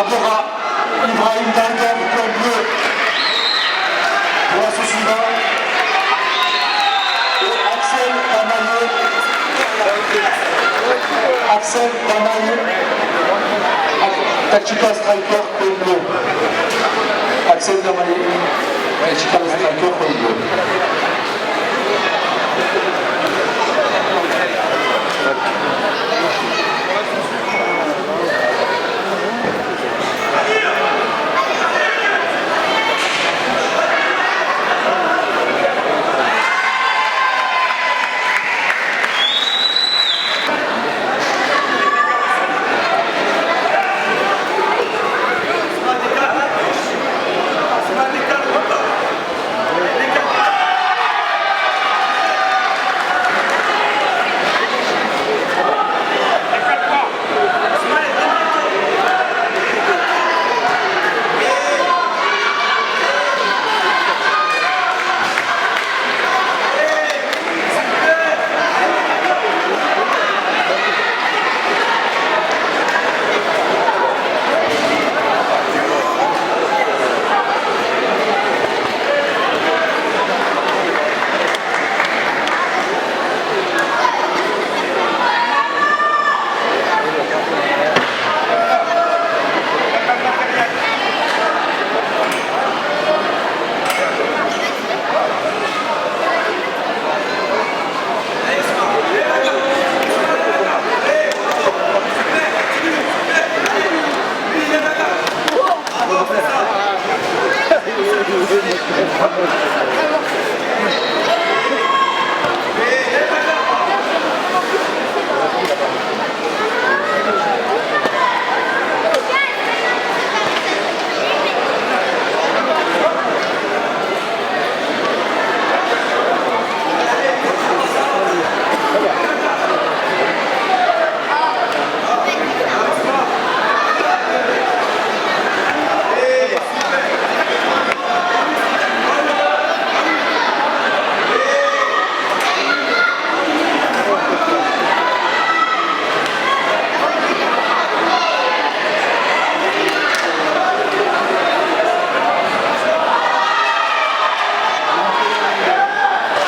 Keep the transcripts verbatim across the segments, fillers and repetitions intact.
Ibrahim Dargam, col bleu, pour la Sosuna. Et Axel Tamayo, Axel Tamayo, Tactical Striker, col bleu. Axel Tamayo, Tactical Striker, col bleu.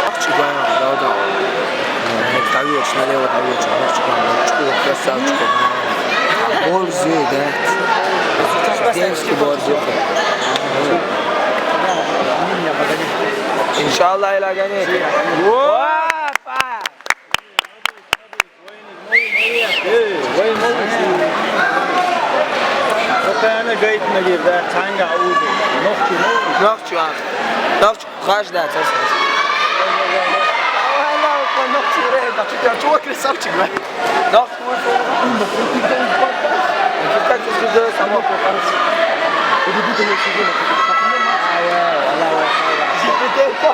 Нахчи гуайна, да, да. Э, давеча, налево, давеча, нахчи гуайна, чуку, красавчику. Борзи, да. Девушки борзи. Иншаллах, илагани. Опа! Нохчи, нохчи, нохчи. Хаш да, цас. Валлахи, нохчи, ре, да, чё, чё, красавчик, да. Нохчи, вот, вот. Как ты сказал, само. Ай, ай, ай, ай, ай. Жить не только.